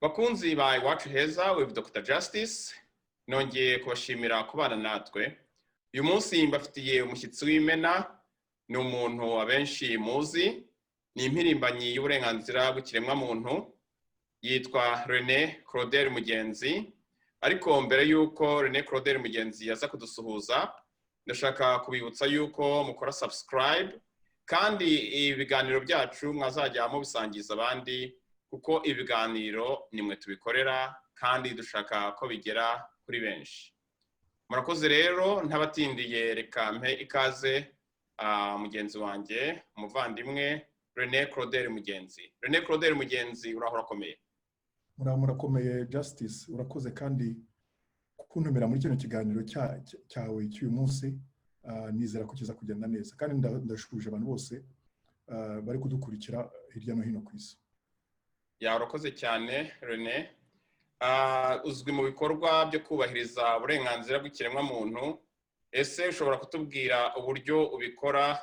Bakunzi ba Iwacu Heza with Dr Justice, nongeye kubashimira kubana natwe uyu munsi. Mbafitiye umushyitsi w'imena. Ni umuntu abenshi muzi, ni impirimbanyi y'uburenganzira bw'ikiremwamuntu, yitwa René Claudel Mugenzi. Ariko mbere y'uko René Claudel Mugenzi yaza kudusuhuza, ndashaka kubibutsa y'uko mukora subscribe, kandi ibiganiro byacu mwazajya mubisangiza abandi, kuko ibiganiro nimwe tubikorera kandi dushaka ko bigera kuri benshi. Murakoze rero. Ntabatindiye, reka mpe ikaze mugenzi wanjye, umuvandimwe René Claudel Mugenzi. René Claudel Mugenzi, uraho, urakomeye? Murakomeye, Justice. Urakoze kandi kuntumira muri kino kiganiro cyawe cy'uyu munsi. Nizera ko kiza kugenda neza, kandi ndashuhuje abantu bose bari kudukurikira hirya no hino ku isi. Ya, urakoze cyane, René. Uzwi mu bikorwa byo kubahiriza uburenganzira bw'ikiremwamuntu. Ese ushobora kutubwira uburyo ubikora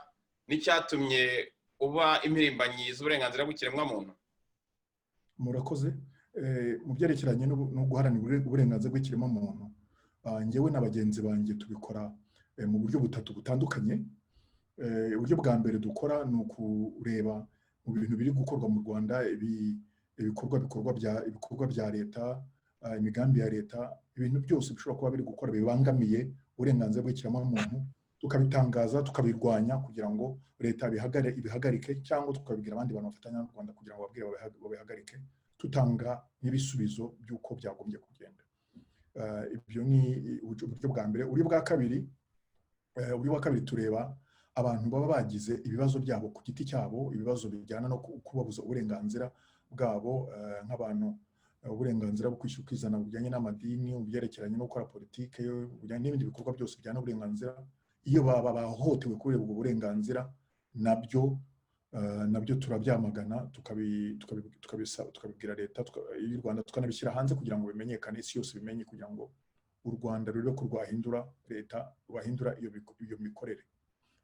n'icyatumye uba impirimbanyi z'uburenganzira bw'ikiremwamuntu? Murakoze. Mu byerekeranye no guharanira uburenganzira bw'ikiremwamuntu, njyewe na bagenzi banjye tubikora mu buryo butatu butandukanye. Uburyo bwa mbere dukora ni ukureba mu bintu biri gukorwa mu Rwanda, ibikorwa bikorwa bya ibikorwa bya leta, imigambi ya leta, ibintu byose bishobora kuba biri gukora bibangamiye uburenganzira bw'ikiremwamuntu, tukabitangaza, tukabirwanya kugira ngo leta ibihagarike, cyangwa tukabibwira abandi bantu bafatanya n'u Rwanda kugira ngo babwire babihagarike, tutanga n'ibisubizo by'uko byagombye kugenda. Ibyo ni uburyo bwa mbere. Uburyo bwa kabiri, tureba abantu baba bagize ibibazo byabo ku giti cyabo, ibibazo bijyana no kubabuza uburenganzira bwabo, nk'abantu uburenganzira bwo kwishyira ukizana bujyanye n'amadini, byerekeranye no gukora politike, bujyanye n'ibindi bikorwa byose bijyana n'uburenganzira. Iyo baba bahohotewe kubera ubwo burenganzira, nabyo turabyamagana, tukabibwira leta y'u Rwanda, tukanabishyira hanze kugira ngo bimenyekane, isi yose bimenye, kugira ngo u Rwanda rurebe ko rwahindura, leta rwahindura iyo mikorere.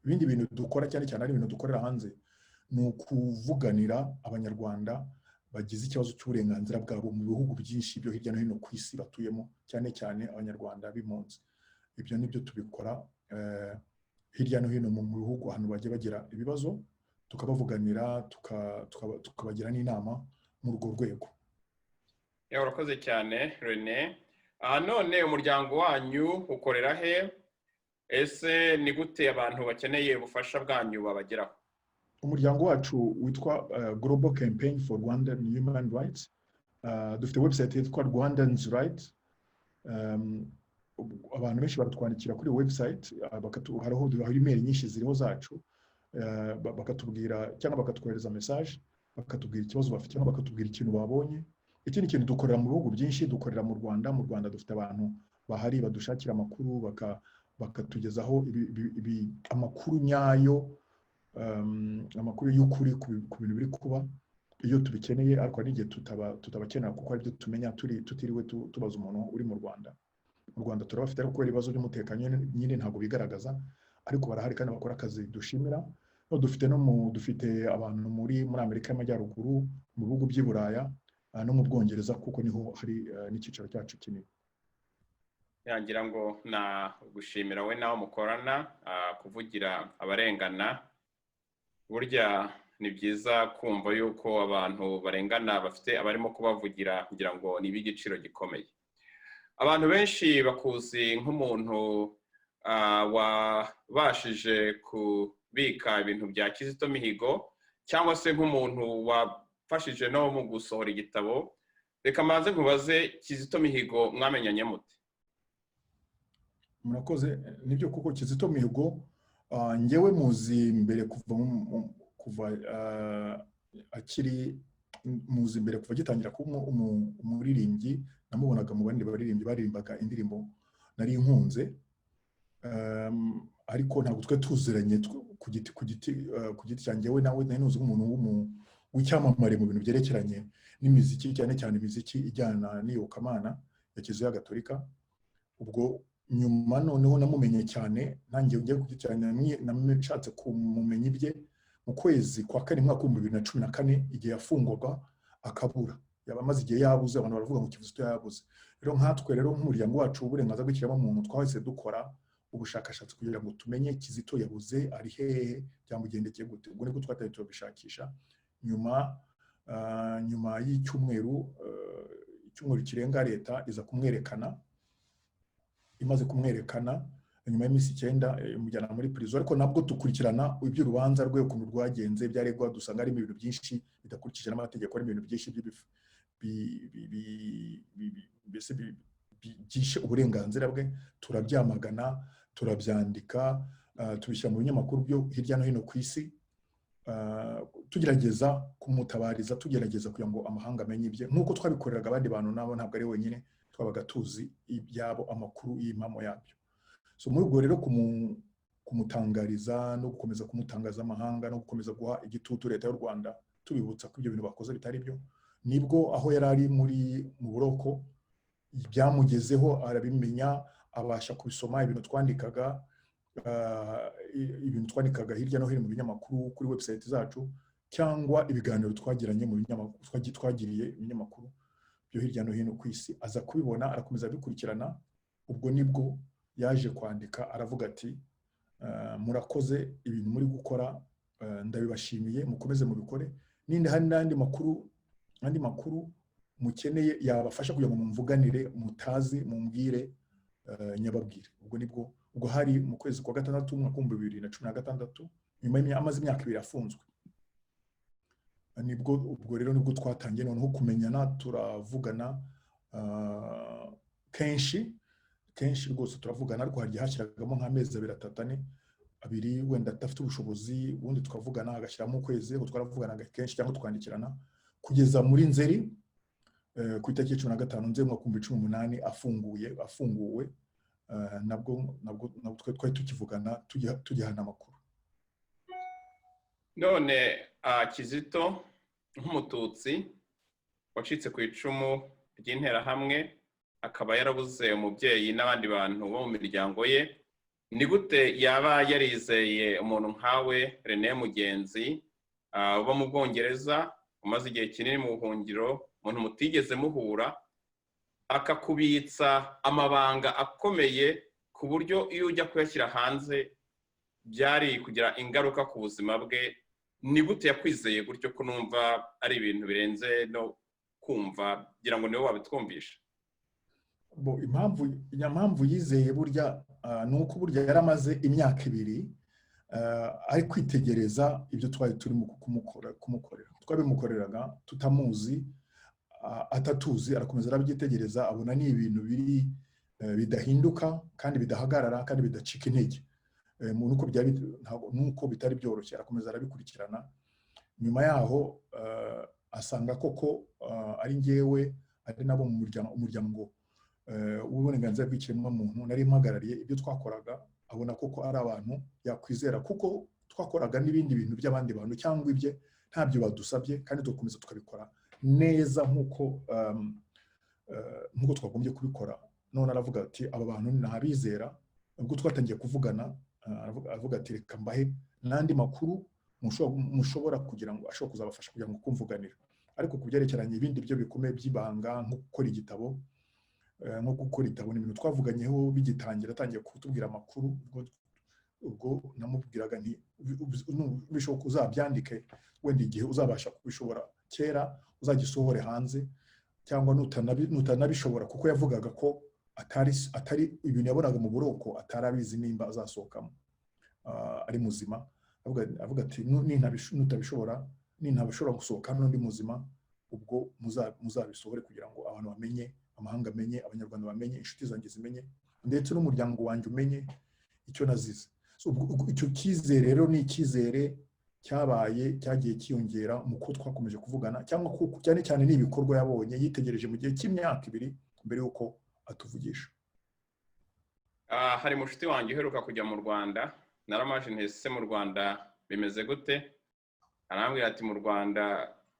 Ibindi bintu dukora, cyane cyane ari ibintu dukorera hanze, ni ukuvuganira Abanyarwanda bagize ikibazo cy'uburenganzira bwabo mu bihugu byinshi byo hirya no hino ku isi batuyemo, cyane cyane Abanyarwanda b'impunzi. Ibyo nibyo tubikora hirya no hino mu bihugu, ahantu bagiye bagira ibibazo, tukabavuganira, tukabagira n'inama muri urwo rwego. Urakoze cyane, René. None umuryango wanyu ukorera he? Ese ni gute abantu bakeneye ubufasha bwanyu babageraho? Umuryango wacu witwa Global Campaign for Rwandan Human Rights. Dufite website yitwa Rwandans Rights. Abantu benshi baratwandikira kuri website, hariho email nyinshi ziriho zacu, bakatubwira cyangwa bakatwohereza message, bakatubwira ikibazo bafite cyangwa bakatubwira ikintu babonye. Ikindi kintu, dukorera mu bihugu byinshi. Dukorera mu Rwanda. Mu Rwanda dufite abantu bahari badushakira amakuru, bakatugezaho amakuru nyayo, amakuru y'ukuri ku bintu biri kuba iyo tubikeneye. Ariko hari n'igihe tutabakenera, kuko hari ibyo tumenya turi tutiriwe tubaza umuntu uri mu Rwanda. Mu Rwanda turabafite, ariko kubera ibibazo by'umutekano nyine ntabwo bigaragaza, ariko barahari kandi bakora akazi dushimira. No dufite no mu dufite abantu muri Amerika y'Amajyaruguru, mu bihugu by'i Buraya, no mu Bwongereza, kuko niho hari n'icyicaro cyacu kinini. Yagira ngo na gushimira we nawe mukorana kuvugira abarengana. Burya ni byiza kumva yuko abantu barengana bafite abarimo kubavugira, kugira ngo ni iby'igiciro gikomeye. Abantu benshi bakuzi nk'umuntu wabashije kubika ibintu bya Kizito Mihigo, cyangwa se nk'umuntu wafashije no mu gusohora igitabo. Reka mbanze nkubaze, Kizito Mihigo mwamenyanye mute? Murakoze. Nibyo kuko Kizito Mihigo njyewe muzi mbere kuva akiri, muzi mbere kuva agitangira kuba umuririmbyi. Namubonaga mu bandi baririmbyi baririmbaga indirimbo nari nkunze, ariko ntabwo twe tuziranye ku giti cyanjye. We nawe nari nuzi nk'umuntu w'icyamamare mu bintu byerekeranye n'imiziki, cyane cyane imiziki ijyana n'iyobokamana ya Kiliziya Gatolika. Ubwo nyuma noneho namumenye cyane nanjye ngiye ku giti cyanjye, nashatse kumumenya ibye mu kwezi kwa kane, mwaka w'2014, igihe yafungwaga akabura. Yaba amaze igihe yabuze, abantu baravuga ngo Kizito yabuze. Rero nkatwe rero, nk'umuryango wacu w'uburenganzira bw'ikiremwamuntu, twahise dukora ubushakashatsi kugira ngo tumenye Kizito yabuze ari hehe, byamugendekeye gute. Ubwo nibwo twatangiye turabishakisha. Nyuma y'icyumweru, icyumweru kirenga, leta iza kumwerekana. Imaze kumwerekana nyuma y'iminsi 9, imujyana muri prison. Ariko nabwo dukurikirana iby'urubanza rwe, ukuntu rwagenze, byaregwa, dusanga harimo ibintu byinshi bidakurikije n'amategeko, harimo ibintu byinshi mbese byishe uburenganzira bwe. Turabyamagana, turabyandika, tubishyira mu binyamakuru byo hirya no hino ku isi, tugerageza kumutabariza, tugerageza kugira ngo amahanga amenye ibye, nk'uko twabikoreraga abandi bantu nabo. Ntabwo ari wenyine twabaga tuzi ibyabo, amakuru y'impamo yabyo. So muri ubwo rero kumutangariza no gukomeza kumutangaza amahanga no gukomeza guha igitutu leta y'u Rwanda, tubibutsa ko ibyo bintu bakoze bitari byo, nibwo aho yari ari mu buroko byamugezeho, arabimenya, abasha kubisoma, ibintu twandikaga hirya no hino mu binyamakuru, kuri website zacu, cyangwa ibiganiro twagiranye mu binyamakuru, twagiriye ibinyamakuru byo hirya no hino ku isi. Aza kubibona, arakomeza abikurikirana. Ubwo nibwo yaje kwandika, aravuga ati: "Murakoze, ibintu muri gukora ndabibashimiye, mukomeze mubikore. Nindi hari n'andi makuru, andi makuru mukeneye yabafasha kugira ngo mumvuganire, mutazi, mumbwire, nyababwire." Ubwo nibwo, ubwo hari mu kwezi kwa gatandatu, umwaka w'2016, nyuma amaze imyaka 2 afunzwe. Nibwo ubwo rero nibwo twatangiye noneho kumenyana, turavugana kenshi kenshi rwose turavugana. Ariko hari igihe hashyiragamo nk'amezi 2, 3, 4, 2, wenda adafite ubushobozi, ubundi tukavugana agashyiramo ukwezi. Ariko twaravuganaga kenshi cyangwa twandikirana kugeza muri Nzeri, ku itariki 15 Nzeri, umwaka 2018, afunguye, afunguwe. Nabwo twari tukivugana, tugihana amakuru. None Kizito nk'Umututsi wacitse ku icumu ry'Interahamwe, akaba yarabuze umubyeyi n'abandi bantu bo mu miryango ye, ni gute yaba yarizeye umuntu nkawe, René Mugenzi, uba mu Bwongereza, umaze igihe kinini mu buhungiro, umuntu mutigeze muhura, akakubitsa amabanga akomeye ku buryo iyo ujya kuyashyira hanze byari kugira ingaruka ku buzima bwe? Ni gute yakwizeye gutyo, ko numva ari ibintu birenze no kumva? Kugira ngo niwe wabitwumvisha. Impamvu nyampamvu yizeye burya ni uko burya yari amaze imyaka 2 ari kwitegereza ibyo twari turimo kumukorera. Twabimukoreraga tutamuzi, atatuzi. Arakomeza arabyitegereza, abona ni ibintu biri bidahinduka kandi bidahagarara kandi bidacika intege, nuko bitari byoroshye. Arakomeza arabikurikirana. Nyuma yaho asanga koko ari ngewe, ari nabo mu muryango w'uburenganzira bw'ikiremwamuntu nari mpagarariye, ibyo twakoraga, abona koko ari abantu yakwizera, kuko twakoraga n'ibindi bintu by'abandi bantu cyangwa ibye ntabyo badusabye, kandi tugakomeza tukabikora neza nk'uko twagombye kubikora. None aravuga ati: "Aba bantu ntabizera." Ubwo twatangiye kuvugana, aravuga ati: "Reka mbahe n'andi makuru mushobora kugira ngo ashobora kuzabafasha kugira ngo kumvuganira." Ariko ku byerekeranye ibindi byo bikomeye by'ibanga, nko gukora igitabo, ni ibintu twavuganyeho bigitangira, atangiye kutubwira amakuru. Ubwo namubwiraga nti: "Bishoboka uzabyandike, wenda igihe uzabasha kubishobora kera uzagisohore hanze, cyangwa nutanabishobora," kuko yavugaga ko atari ibintu yabonaga mu buroko, atari abizi nimba azasohokamo ari muzima. Avuga ati: "Nutabishobora, nintabishobora gusohoka hano ndi muzima, ubwo muzabisohore kugira ngo abantu bamenye, amahanga amenye, Abanyarwanda bamenye, inshuti zanjye zimenye, ndetse n'umuryango wanjye umenye icyo nazize." Icyo cyizere rero ni icyizere cyabaye, cyagiye cyiyongera mu ko twakomeje kuvugana, cyangwa cyane cyane ni ibikorwa yabonye, yitegereje mu gihe cy'imyaka 2 mbere y'uko atuvugisha. Hari mushuti wanjye uheruka kujya mu Rwanda. Naramaje ntese: "Mu Rwanda bimeze gute?" Arambwira ati: "Mu Rwanda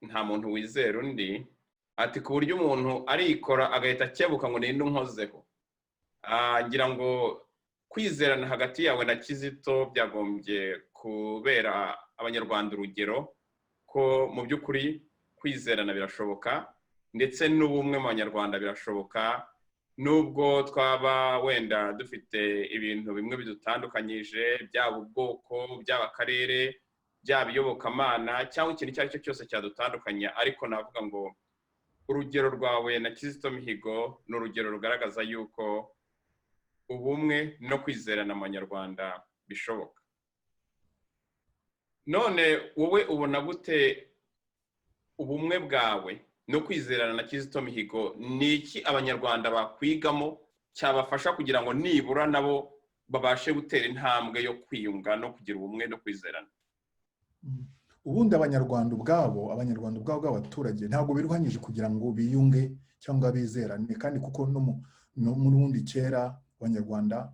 nta muntu wizera undi," ati "ku buryo umuntu arikora agahita akebuka ngo ninde unkozeho." Ngira ngo kwizerana hagati yawe na Kizito byagombye kubera Abanyarwanda urugero ko mu by'ukuri kwizerana birashoboka. Ndetse n'ubumwe mu Banyarwanda birashoboka, nubwo twaba wenda dufite ibintu bimwe bidutandukanyije, byaba ubwoko, byaba akarere, byaba iyobokamana, cyangwa ikintu icyo ari cyo cyose cyadutandukanya. Ariko navuga ngo urugero rwawe na Kizito Mihigo ni urugero rugaragaza yuko ubumwe no kwizerana mu Banyarwanda bishoboka. None wowe ubona gute ubumwe bwawe no kwizerana na Kizito Mihigo? Ni iki Abanyarwanda bakwigamo cyabafasha kugira ngo nibura nabo babashe gutera intambwe yo kwiyunga no kugira ubumwe no kwizerana? Ubundi abanyarwanda ubwabo bw'abaturage ntabwo biruhanyije kugira ngo biyunge cyangwa bizerane. Kandi kuko no n'ubundi kera Abanyarwanda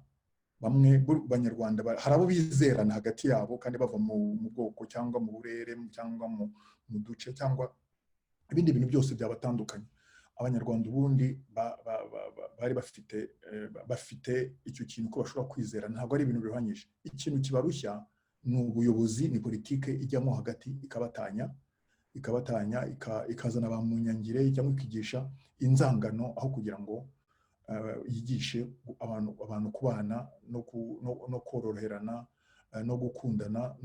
bamwe, Banyarwanda, hari abo bizerana hagati yabo kandi bava mu bwoko cyangwa mu burere cyangwa mu duce cyangwa ibindi bintu byose byabatandukanye. Abanyarwanda ubundi bari bafite icyo kintu ko bashobora kwizera. Ntabwo ari ibintu biruhanyije. Ikintu kibarushya ni ubuyobozi, ni politike ijyamo hagati ikabatanya, ikazana ba munyangire cyangwa ikigisha inzangano aho kugira ngo yigishe abantu kubana no koroherana no gukundana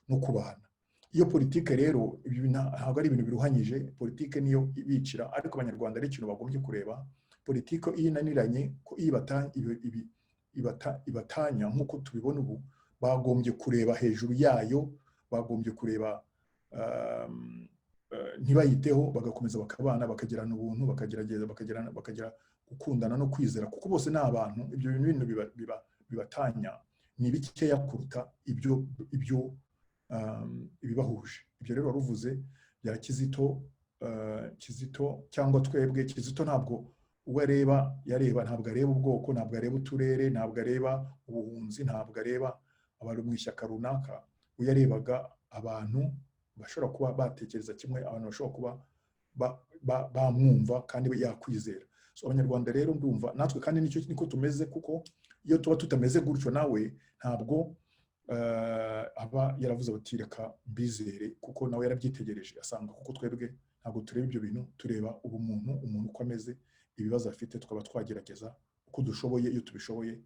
no kubana. Iyo politike rero, ntabwo ari ibintu biruhanyije. Politike niyo ibicira. Ariko Abanyarwanda ari ikintu bagombye kureba: politike iyo inaniranye, ko iyo ibatanya nk'uko tubibona ubu, bagombye kureba hejuru yayo, bagombye kureba ntibayiteho, bagakomeza bakabana, bakagirana ubuntu, bakagerageza bakagira gukundana no kwizera, kuko bose ni abantu. Ibyo bintu bibatanya ni bikeya kuruta ibyo ibibahuje. Ibyo rero wari uvuze bya Kizito cyangwa twebwe, Kizito ntabwo uwo areba, yareba, ntabwo areba ubwoko, ntabwo areba uturere, ntabwo areba ubuhunzi, ntabwo areba abari mu ishyaka runaka. We yarebaga abantu bashobora kuba batekereza kimwe, abantu bashobora kuba bamwumva kandi yakwizera. So Abanyarwanda rero, ndumva natwe kandi nicyo niko tumeze, kuko iyo tuba tutameze gutyo, nawe ntabwo aba yaravuze bati: "Reka mbizere", kuko nawe yarabyitegereje asanga kuko twebwe ntabwo tureba ibyo bintu, tureba ubumuntu, umuntu uko ameze, ibibazo afite, tukaba twagerageza uko dushoboye, iyo tubishoboye,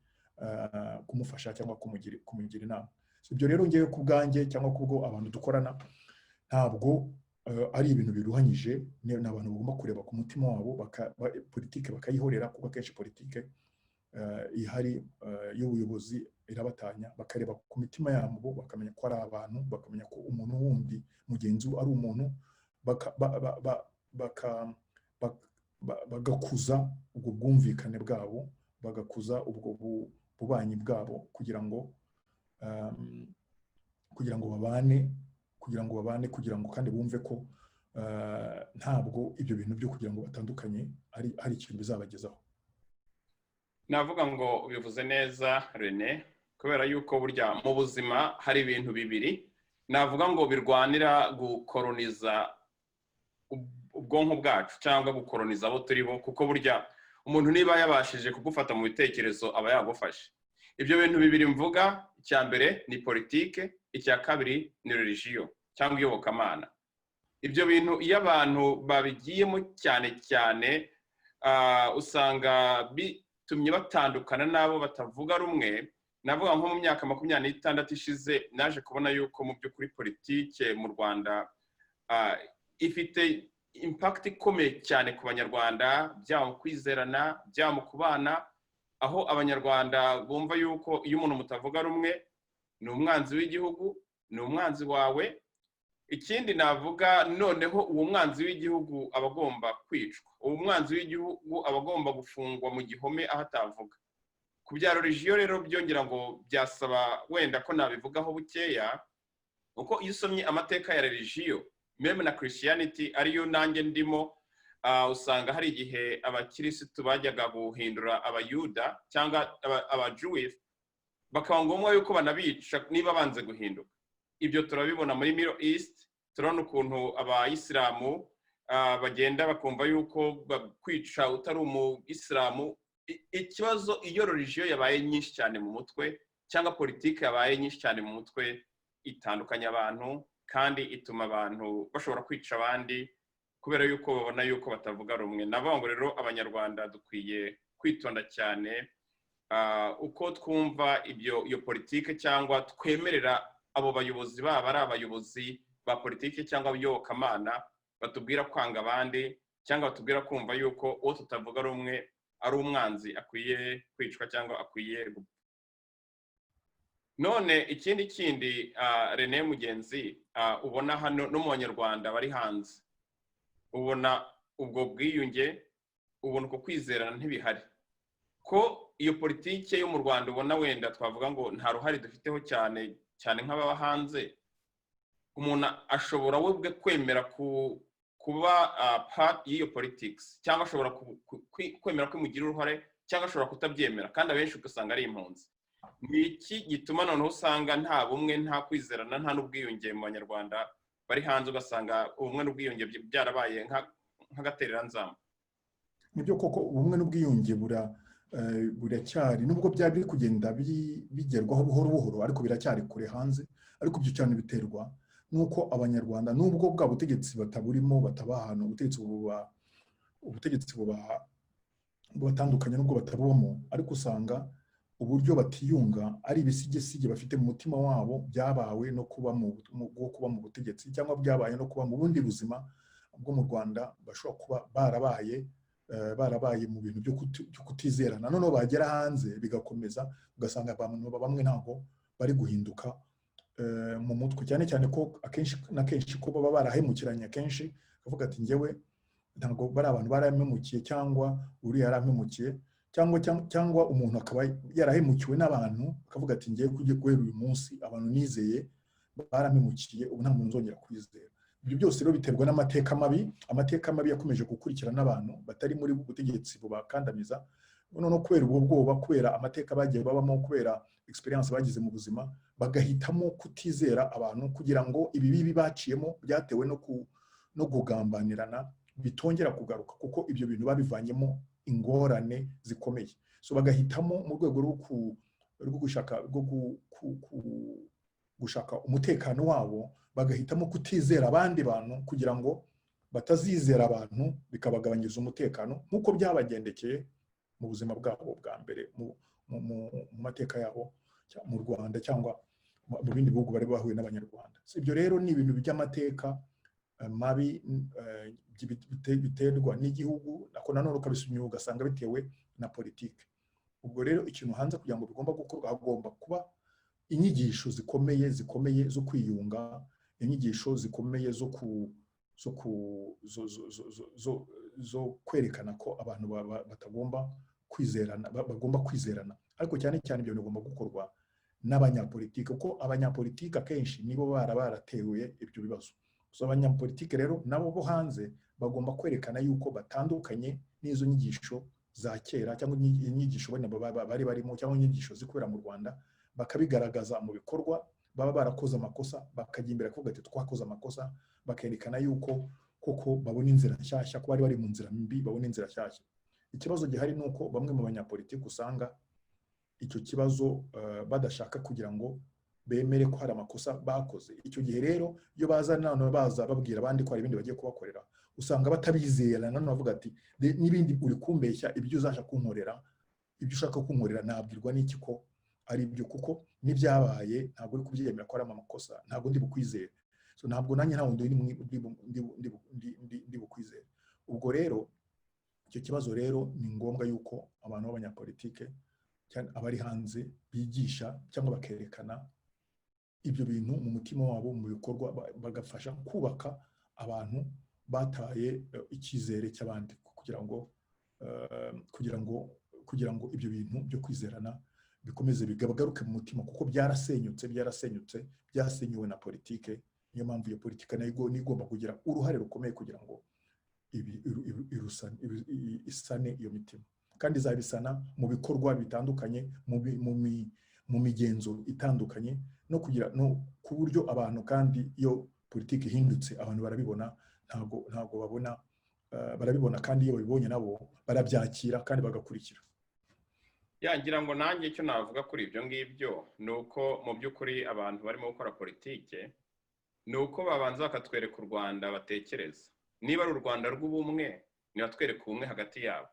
kumufasha cyangwa kumugira inama. Ibyo rero ngewe ku bwanjye cyangwa kubwo abantu dukorana, ntabwo ari ibintu biruhanyije. Ni abantu bagomba kureba ku mutima wabo, politike bakayihorera, kuko akenshi politike ihari y'ubuyobozi irabatanya. Bakareba ku mitima yabo, bakamenya ko ari abantu, bakamenya ko umuntu wundi mugenzi we ari umuntu, bagakuza ubwo bwumvikane bwabo, bagakuza ubwo bubanyi bwabo, kugira ngo babane, kugira ngo kandi bumve ko ntabwo ibyo bintu byo kugira ngo batandukanye ari ikintu bizabagezaho. Navuga ngo ubivuze neza, Rene, kubera yuko burya mu buzima hari ibintu bibiri navuga ngo birwanira gukoroniza ubwonko bwacu cyangwa gukoroniza abo turi bo, kuko burya umuntu niba yabashije kugufata mu bitekerezo aba yagufashe. Ibyo bintu bibiri mvuga, icya mbere ni politike, icya kabiri ni religion cyangwa iyobokamana. Ibyo bintu iyo abantu babigiyemo cyane cyane, usanga bitumye batandukana n'abo batavuga rumwe. Navuga nko mu myaka 26 ishize, naje kubona yuko mu by'ukuri politike mu Rwanda ifite impact ikomeye cyane ku Banyarwanda, byaba mu kwizerana, byaba mu kubana, aho Abanyarwanda bumva yuko iyo umuntu mutavuga rumwe ni umwanzi w'igihugu, ni umwanzi wawe. Ikindi navuga noneho, uwo mwanzi w'igihugu aba agomba kwicwa, uwo mwanzi w'igihugu aba agomba gufungwa mu gihome aho atavuga. Ku bya religion rero byongera ngo byasaba wenda ko nabivugaho bukeya, kuko iyo usomye amateka ya religion, même na Christianity ariyo nanjye ndimo, usanga hari igihe abakirisitu bajyaga guhindura Abayuda cyangwa Abajuwifu, bakaba ngombwa yuko banabica niba banze guhinduka. Ibyo turabibona muri Middle East, turabona ukuntu Abayisilamu bagenda bakumva yuko kwica utari umuyisilamu. Ikibazo, iyo religion yabaye nyinshi cyane mu mutwe cyangwa politiki yabaye nyinshi cyane mu mutwe, itandukanya abantu kandi ituma abantu bashobora kwica abandi. Kubera yuko babona yuko batavuga rumwe. Navuga ngo rero Abanyarwanda dukwiye kwitonda cyane uko twumva ibyo, iyo politike, cyangwa twemerera abo bayobozi, baba ari abayobozi ba politike cyangwa abiyobokamana, batubwira kwanga abandi cyangwa batubwira kumva yuko uwo tutavuga rumwe ari umwanzi, akwiye kwicwa cyangwa akwiye gupfa. None ikindi kindi, Rene Mugenzi, ubona hano no mu Banyarwanda bari hanze, ubona ubwo bwiyunge, ubona uko kwizerana ntibihari, ko iyo politike yo mu Rwanda ubona wenda twavuga ngo nta ruhare dufiteho cyane cyane nk'ababa hanze, umuntu ashobora we ubwe kwemera kuba part y'iyo politics, cyangwa ashobora kwemera ko imugira uruhare, cyangwa ashobora kutabyemera, kandi abenshi ugasanga ari impunzi. Ni iki gituma noneho usanga nta bumwe, nta kwizerana, nta n'ubwiyunge mu Banyarwanda bari hanze, ugasanga ubumwe n'ubwiyunge byarabaye nk'agatereranzamba? Nibyo koko, ubumwe n'ubwiyunge buracyari, nubwo byaba biri kugenda bigerwaho buhoro buhoro, ariko biracyari kure hanze. Ariko ibyo cyane biterwa n'uko Abanyarwanda, nubwo bwa butegetsi bataburimo, bataba ahantu ubutegetsi buba bubatandukanye, nubwo batabubamo, ariko usanga uburyo batiyunga ari ibisigisigi bafite mu mutima wabo, byabawe no kuba mu butegetsi cyangwa byabaye no kuba mu bundi buzima bwo mu Rwanda. Bashobora kuba barabaye mu bintu byo kutizerana, noneho bagera hanze bigakomeza, ugasanga abantu bamwe ntabwo bari guhinduka mu mutwe, cyane cyane ko akenshi na kenshi ko baba barahemukiranye. Akenshi bavuga ati: "Njyewe ntabwo bari abantu barahemukiye," cyangwa "uriya yarampemukiye," cyangwa umuntu akaba yarahemukiwe n'abantu, akavuga ati: "Ngiye kujya guhera uyu munsi, abantu nizeye barampemukiye, ubu nta muntu nzongera kwizera." Ibyo byose rero biterwa n'amateka mabi, amateka mabi yakomeje gukurikirana n'abantu batari muri butegetsi bubakandamiza. Noneho kubera ubwo bwoba, kubera amateka bagiye babamo, kubera experience bagize mu buzima, bagahitamo kutizera abantu kugira ngo ibi bibi baciyemo byatewe no kugambanirana bitongera kugaruka, kuko ibyo bintu babivanyemo ingorane zikomeye. So bagahitamo mu rwego rwo gushaka rwo gushaka umutekano wabo, bagahitamo kutizera abandi bantu kugira ngo batazizera abantu bikabagabanyiriza umutekano, nk'uko byabagendekeye mu buzima bwabo bwa mbere, mu mateka yabo mu Rwanda cyangwa mu bindi bihugu bari bahuye n'Abanyarwanda. Ibyo rero ni ibintu by'amateka mabi biterwa n'igihugu, nako nanone ukabisumira ugasanga bitewe na politiki. Ubwo rero ikintu hanze kugira ngo bigomba gukorwa, hagomba kuba inyigisho zikomeye zikomeye zo kwiyunga, inyigisho zikomeye zo ku zo zo zo zo zo zo kwerekana ko abantu batagomba kwizerana, bagomba kwizerana. Ariko cyane cyane ibyo bigomba gukorwa n'abanyapolitiki, kuko abanyapolitiki akenshi nibo baratewe ibyo bibazo. So abanyapolitiki rero nabo bo hanze bagomba kwerekana yuko batandukanye n'izo nyigisho za kera, cyangwa inyigisho wenda bari barimo, cyangwa inyigisho zikorera mu Rwanda, bakabigaragaza mu bikorwa. Baba barakoze amakosa, bakajya imbere kuvuga ati: "Twakoze amakosa," bakerekana yuko koko babona inzira nshyashya, ko bari bari mu nzira mbi, babona inzira nshyashya. Ikibazo gihari ni uko bamwe mu banyapolitiki usanga icyo kibazo badashaka kugira ngo bemere ko hari amakosa bakoze. Icyo gihe rero iyo baza none baza babwira abandi ko hari ibindi bagiye kubakorera, usanga batabizera. Nanone bavuga ati: "N'ibindi uri kumbeshya, ibyo uzaja kunkorera, ibyo ushaka kunkorera, nabwirwa n'iki ko ari ibyo? Kuko n'ibyabaye ntabwo uri kubyemera ko ari amakosa, ntabwo ndi bukwizere. So ntabwo nanjye ntabwo ndi bukwizere." Ubwo rero icyo kibazo rero ni ngombwa yuko abantu b'abanyapolitike, cyane abari hanze, bigisha cyangwa bakerekana ibyo bintu mu mutima wabo, mu bikorwa, bagafasha kubaka abantu bataye icyizere cy'abandi, kugira ngo ibyo bintu byo kwizerana bikomeze bigagaruke mu mutima, kuko byarasenyutse, byarasenyutse, byasenyuwe na politike. Niyo mpamvu iyo politike nayo igomba kugira uruhare rukomeye kugira ngo isane iyo mitima, kandi izabisana mu bikorwa bitandukanye, mu migenzo itandukanye, no kugira no ku buryo abantu, kandi iyo politiki ihindutse abantu barabibona, ntabwo babona, barabibona, kandi iyo babibonye nabo barabyakira kandi bagakurikira. Yagira ngo nanjye icyo navuga kuri ibyo ngibyo ni uko mu by'ukuri abantu barimo gukora politike ni uko babanza bakatwereka u Rwanda batekereza. Niba ari u Rwanda rw'ubumwe, nibatwereke ubumwe hagati yabo.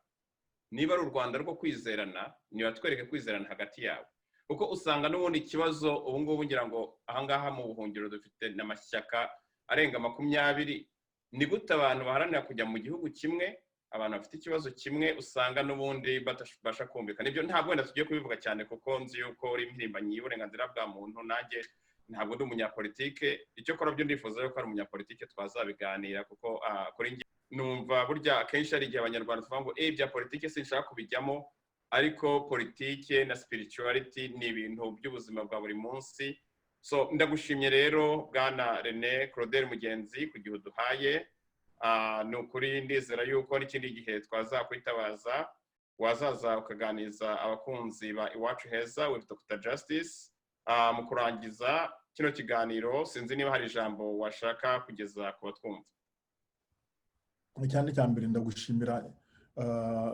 Niba ari u Rwanda rwo kwizerana, nibatwereke kwizerana hagati yabo, kuko usanga n'ubundi ikibazo ubu ngubu, ngira ngo ahangaha mu buhungiro dufite n'amashyaka arenga 20. Ni gute abantu baharanira kujya mu gihugu kimwe, abantu bafite ikibazo kimwe, usanga n'ubundi batabasha kumvikana? Ibyo ntabwo wenda tugiye kubivuga cyane, kuko nzi yuko uri impirimbanyi y'uburenganzira bwa muntu, nanjye ntabwo ndi umunyapolitike. Icyo kora byo ndifuza yuko ari umunyapolitike twazabiganira, kuko kuri njye numva burya akenshi hari igihe Abanyarwanda tuvuga ngo "Bya politike sinshaka kubijyamo", ariko politike na spirituality ni ibintu by'ubuzima bwa buri munsi. So ndagushimye rero, bwana Rene Claudel Mugenzi, ku gihe uduhaye. Ni ukuri ndizera yuko n'ikindi gihe twazakwitabaza wazaza ukaganiriza abakunzi ba Iwacu Heza with Dr Justice. Mu kurangiza kino kiganiro, sinzi niba hari ijambo washaka kugeza ku batwumva. Cyane cya mbere, ndagushimira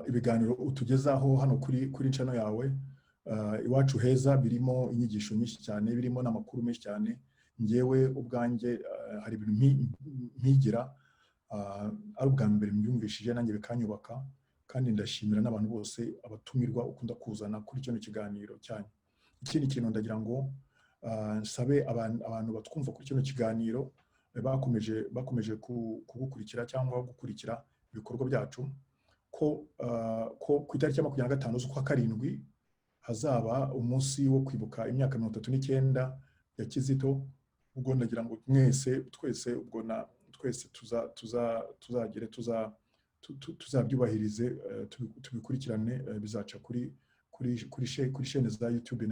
ibiganiro utugezaho hano kuri channel yawe Iwacu Heza. Birimo inyigisho nyinshi cyane, birimo n'amakuru menshi cyane. Ngewe ubwanjye hari ibintu mpigira ari ubwa mbere mbyumvishije, nanjye bikanyubaka. Kandi ndashimira n'abantu bose, abatumirwa ukunda kuzana kuri kino kiganiro cyanyu. Ikindi kintu, ndagira ngo nsabe abantu batwumva kuri kino kiganiro bakomeje kugukurikira cyangwa gukurikira ibikorwa byacu, ko ku itariki ya 25 z'ukwa karindwi hazaba umunsi wo kwibuka imyaka 39 ya Kizito. Ubwo ndagira ngo mwese, twese, ubwo na twese tuzagere tuzabyubahirize, tubikurikirane. Bizaca kuri chaîne za YouTube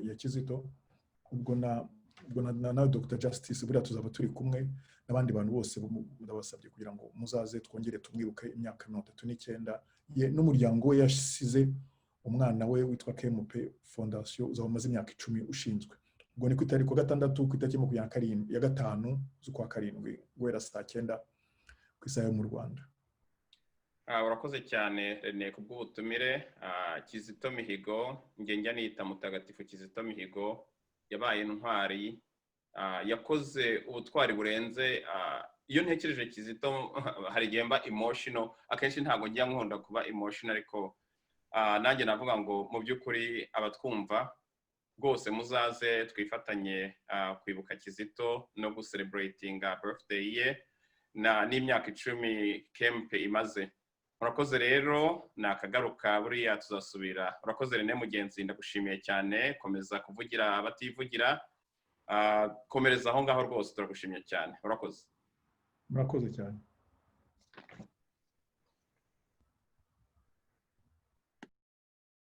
ya Kizito. Ubwo na Dr Justice buriya tuzaba turi kumwe n'abandi bantu bose. Ndabasabye kugira ngo muzaze twongere tumwibuke imyaka 39 ye n'umuryango we yasize, umwana we witwa KMP Fondation uzaba umaze imyaka 10 ushinzwe. Ubwo ni ku itariki, ku gatandatu, ku itariki 27 ya gatanu z'ukwa karindwi, guhera saa 9 ku isaha yo mu Rwanda. Urakoze cyane, Rene, kubw'ubutumire. Kizito Mihigo, njye njya nita Mutagatifu Kizito Mihigo, yabaye intwari, yakoze ubutwari burenze. Iyo ntekereje Kizito hari igihe mba emotional. Akenshi ntabwo njya nkunda kuba emotional, ariko nanjye navuga ngo mu by'ukuri abatwumva rwose muzaze twifatanye kwibuka Kizito no gucelebratinga birthday ye n'imyaka 10 KMP imaze. Murakoze rero, nakagaruka, buriya tuzasubira. Urakoze, Rene Mugenzi, ndagushimiye cyane. Komeza kuvugira abativugira, komereza aho ngaho rwose, turagushimiye cyane, urakoze. Murakoze cyane.